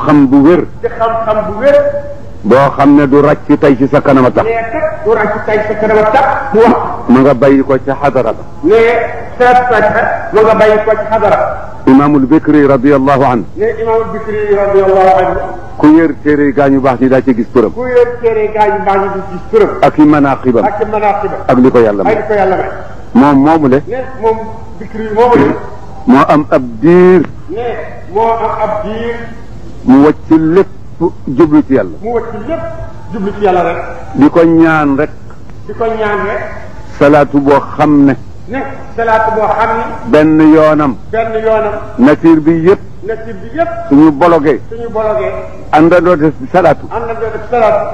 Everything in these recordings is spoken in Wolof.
xam bu wér. te xam-xam bu wér. boo xam ne du ràcc tey ci sa kanam a tax. nee kat du ràcc tey sa kanam a tax mu wax. ma nga bàyyi ko ca xadara ba. nee salaatu fatiha ma nga bàyyi ko ci xadara. imaamul Bikri radiyallahu anhu. nee imaamul Bikri radiyallahu anhu. ku yër téere gaañu baax ñi daa ci gis turam. ku yër téere gaañu baax ñi di gis turam. ak i manaqibam. ak i manaqibam. ak li ko yàlla may. ak li ko yàlla may. moom moomu le. nee moom Bikri moomu le. moo am ab diir. nee moo am ab diir. mu wàcc lépp jublu ci yàlla. mu wàcc lépp jublu ci yàlla rek. di ko ñaan rek. di ko ñaan rek. salaatu boo xam ne. ne salaatu boo xam ne. benn yoonam. benn yoonam. nature bi yëpp. nature bi yëpp. suñu bologee. suñu bologee. àndandoo def salaatu. àndandoo def salaatu.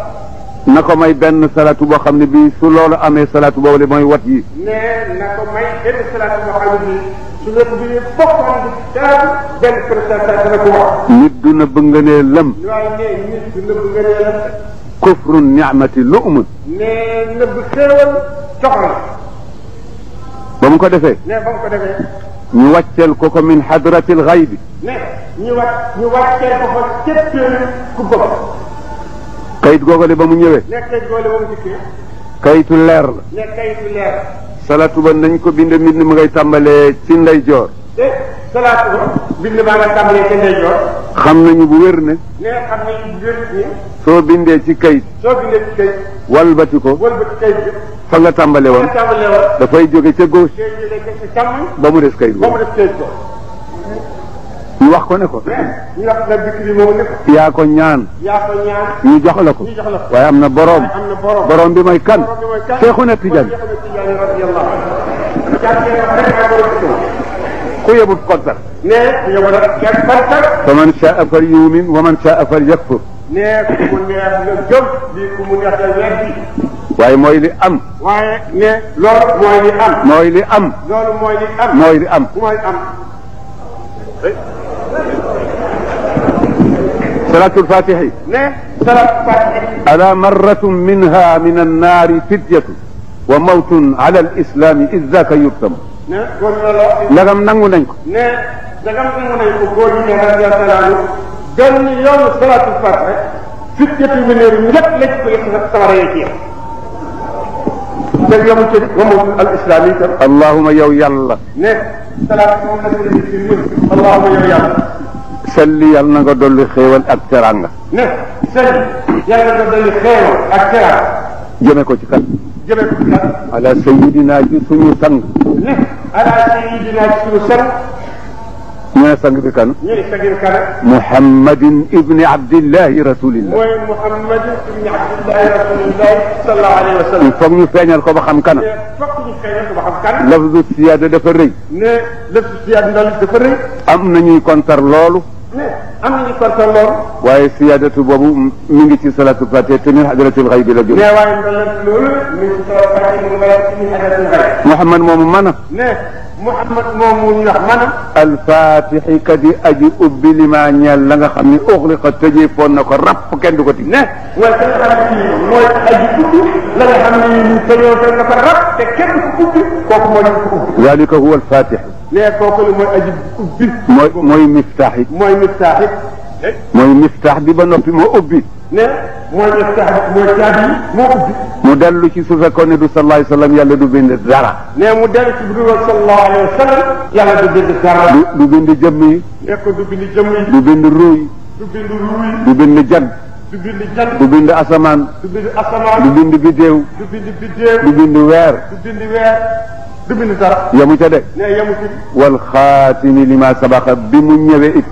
na ko may benn salaatu boo xam ne bii su loolu amee salaatu boobu le mooy wat yi. nee na ko may benn salaatu boo xam ne bii su lépp bi bokkoon di salaatu benn salaatu dana ko wax. nit du na bëgg ne lëm. waaye nee nit du nëbb nga nee la. kufru ni'mati lu'mun. nee nëbb xéewal coxla. ba mu ko defee. nee ba mu ko defee. ñu wàcceel ko min hadratil ghaybi. nee ñu wàcceel ko fa képp ku bëgg. kayit googale ba mu ñëwee. nee kayit googale ba mu dikkee. kayitu leer la. nee kayitu leer. salaatu ba nañ ko bind mbind mu ngay tàmbalee ci ndeyjoor. te salaatu ba bind maa nga tàmbalee ci ndeyjoor. xam nañu bu wér ne. nee xam nañu bu wér ni. soo bindee ci kayit. soo bindee ci kayit. walbati ko. walbati kayit bi. fa nga tàmbale woon. dafay jóge ca gauche. ba mu des kayit ba mu des kayit ko. ñu wax ko ne ko. ñu wax la Bikri moomu ne ko. yaa ko ñaan. yaa ko ñaan. ñu jox la ko. ñu jox la ko. waaye am na boroom. am na boroom. boroom bi mooy kan. Seexuna Tijaan. ku yebut kontar. nee ku yebut kenn kontar. fa man shaa fal yumin wa man shaa fal yakfur. nee ku mu neex nga gëm lii ku mu neex nga weddi. waaye mooy li am. waaye ne loolu mooy li am. mooy li am. loolu mooy li am. mooy li am. mooy am. salaatul faatihi. ne salaatul faatihi. ala marratun minha min annaari fidyatu wa mawtun ala alislami id zaka yurtam. ne góor ñi la. ndagam nangu nañ ko. ne ndagam nangu nañ ko góor ñi ne radiyallahu anhu benn yoonu salaatul faatihi fidyatu mineer ñett lañ ko yëg sawara yi ci te yomul ci wa mawtun al islami itam. allahuma yow yàlla. ne salaat moom la ñu ci mën. allahuma yow yàlla. salli yàlla na nga dolli xéewal ak teranga. ne salli yàlla na nga dolli xéewal ak teranga. jëme ko ci kan. jëme ko ci kan. ala sayidina ci suñu sang. ne ala sayidina ci suñu sang. ñu ne sang bi kan. ñu ne sang bi kan. muhammadin ibni abdillahi rasulillah. mooy muhammadin ibni abdillahi rasulillahi sallallahu alayhi wa sallam. foog ñu feeñal ko ba xam kana. ne foog ñu feeñal ko ba xam kan. lafzu siyaada dafa rëy. ne lafzu siyaada ndaw dafa rëy. am na ñuy kontar loolu. ne am na ñuy kontar loolu. waaye siyaadatu boobu mi ngi ci salatu fatiha te min hadratil xaybi la jóge. ne waaye loolu mi ngi ci salatu fatiha min hadratil xaybi. Muhammad moomu mën a. ne Muhammad moomu ñu wax mën a. alfatixi kadi aji ubbi li maa ñeel la nga xam ni uxliqa tëjee foon na ko rapp kenn du ko tig. ne mooy ka nga xam ne mooy aji ubbi la nga xam ne ñu tëjoo te na ko rapp te kenn ku ubbi kooku mooy ko ubbi. zalika huwa alfatix. ne kooku la mooy aji ubbi. mooy miftaax it. mooy miftaax it. mooy miftaax bi ba noppi moo ubbi. ne mooy miftaax mooy caabi moo ubbi. mu dellu ci su fekkoon ne du sallallahu alayhi wa sallam yàlla du bind dara. ne mu dellu ci bu dul sallallahu alayhi wa sallam yàlla du bind dara. du bind jëmm yi. ne ko du bind jëmm yi. du bind ruuy. du bind ruuy. du bind jant. du bind jant. du bind asamaan. du bind asamaan. du bind biddéew. du bind biddéew. du bind weer. du bind weer. du bind dara. yamu ca de. ne yamu ci. wal xaatimi lima sabaqa bi mu ñëwee it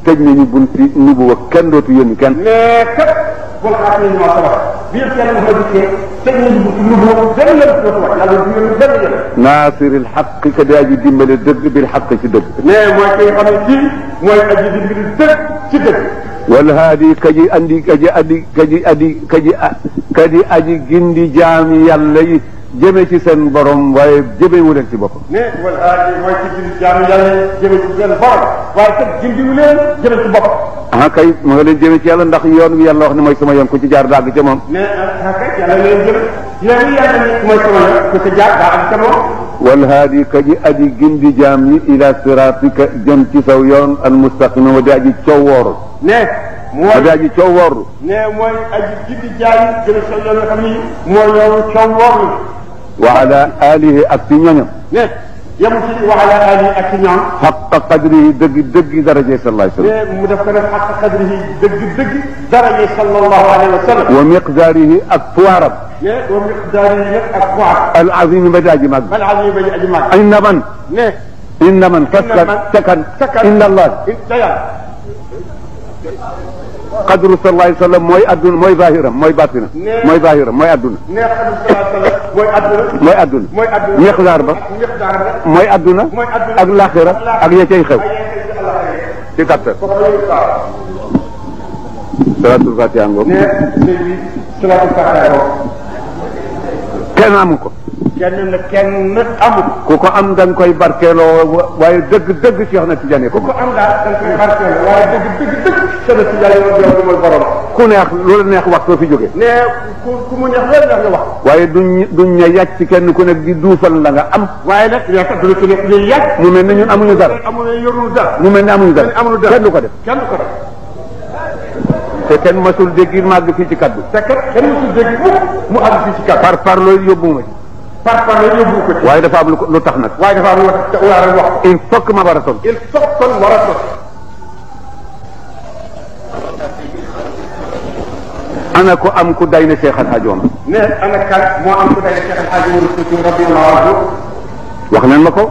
tëj nañu bunti nubuwa kenn dootu yónni kenn. mais kat wal xaatimi lima sabaqa bi yëpp yàlla dafa dikkee tëj nañu bunti nubuwa benn yoon dootu wax yàlla du yónni benn yoon. naasiril xaq ka daa ji dimbale dëgg bil xaq ci dëgg. mais mooy ki nga xam ne kii mooy aji dimbali dëgg ci dëgg. wal haadi kaji andi kaji aji gindi jaami yàlla yi jëme ci seen borom waaye jëmewu leen ci boppam. ne wal haadi mooy ci gindi jaami yàlla yi jëme ci seen borom waaye kat gindiwu leen jëme ci boppam. ah kay ma nga leen jëme ci yàlla ndax yoon wi yàlla wax ne mooy sama yoon ku ci jaar dàgg ca moom. ne ah kay yàlla leen jëme yoon wi yàlla ni mooy sama yoon ku ci jaar daa am ca moom. wal haadi kaji aji gindi jaam yi ila siratika jëm ci saw yoon al mustaqim wa di aji cowooru. ne mooy daaji coow woorlu ne mooy aji jiddi jaay gën a sol yoo xam ni mooy yow coow woorlu wa ala alihi ak ci ñoñam ne yemu ci wa ala alihi ak ci ñoom xaqa qadrihi dëgg daraje sallallahu alayhi wa sallam ne mu def ko nag xaqa qadrihi dëgg daraje sallallahu alayhi wa sallam wa miqdaarihi ak puwaaram ne wa miqdaarihi nag ak puwaar al azim ba daaji mag al azim ba aji mag inna man ne inna man sakan inna allah qadru sallallahu alayhi wa sallam mooy adduna mooy zahiram mooy batina mooy zahiram mooy adduna ne qadru sallallahu alayhi wa sallam mooy adduna miqdaar ba mooy adduna ak laaxira ak ya cay xew ci gàttal salaatul fatiha ngoog ne salaatul fatiha kenn amu ko kenn amu ku ko am da nga koy barkeeloo waaye dëgg Cheikh na Tidiane ko ku am daal da nga koy barkeeloo waaye dëgg Cheikh na Tidiane yow mooy borom ku neex loolu neex wax soo fi jógee ne ku mu neex loolu neex nga wax waaye duñ ne yàcc ci kenn ku nekk di duufal la nga am waaye nag yaa tax du ci nekk ñuy yàgg mu mel ne ñun amuñu dara yorul dara mu mel ne amuñu dara kenn du ko def te kenn masul dégg màgg fii ci kaddu te kenn masul dégg mu àgg fii ci kaddu par loolu yóbbu ma ci par loolu yóbbu ko ci waaye dafa am lu tax nag waaye dafa am lu tax te war a wax il faut que ma war a toll il faut kon war a toll ana ko am ku day ne Cheikh Al Hadj Omar ne ana kan moo am ku day ne Cheikh Al Hadj Omar Fouti radiyallahu anhu wax leen ma ko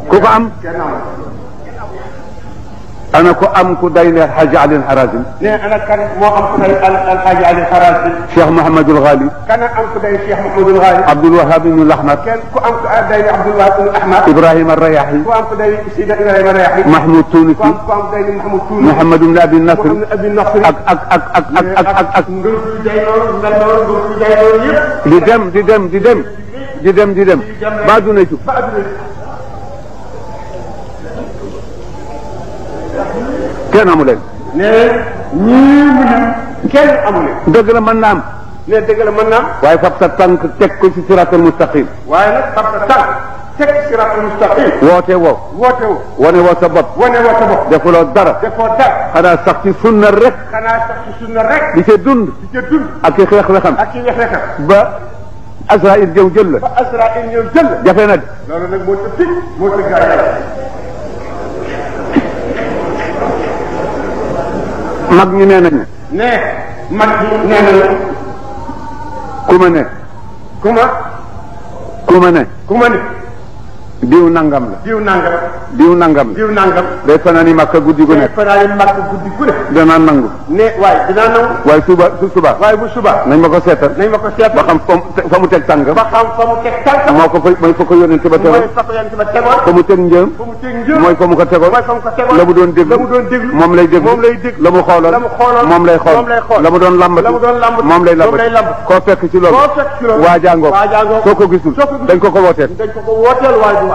ku ko am ana ko am ku day ne Hadj Ali Harazim ne ana kan moo am ku day Al Hadj Ali Harazim Cheikh Mouhamadul Ghali kana am ku day Cheikh Mouhamadul Ghali Abdul Wahab ibn Ahmad kenn ku am ku day Abdul Wahab ibn Ahmad Ibrahima Rayahi ku am ku day Sida Ibrahima Rayahi Mahmoud Tunisi ku am day Mahmoud Tunisi Mouhamad ibn Abi Nasr ak di dem ba duna ci kenn amu leen ne ñii mu lim kenn amu leen dëgg la mën naa am ne dëgg la mën naa am waaye fab sa tànk teg ko ci siratal mustaqim waaye nag fab sa tànk teg siratal mustaqim woote woo wane woo sa bopp defuloo dara xanaa sax ci sunna rek di ca dund ak i xeex wexam ba Azraïl jëw jël la jafe na de loolu nag moo tëdd moo tëgg yàlla mag ñi nee nañu ne mag ñi nee nañu ku ma ne ku ma ne diw nangam la diw nangam day fanaani Makka guddi gu nekk danaa nangu ne waaye dinaa nangu waaye bu suba nañ ma ko seetal ba xam fa mu teg tànk moo ko mooy fa ko yónnente ba tegoon fa mu teg njëm mooy fa mu ko tegoon la mu doon déglu moom lay déglu la mu xooloon moom lay xool la mu doon lambatu moom lay lambatu koo fekk ci loolu waajaangoo soo ko gisul dañ ko wooteel waaye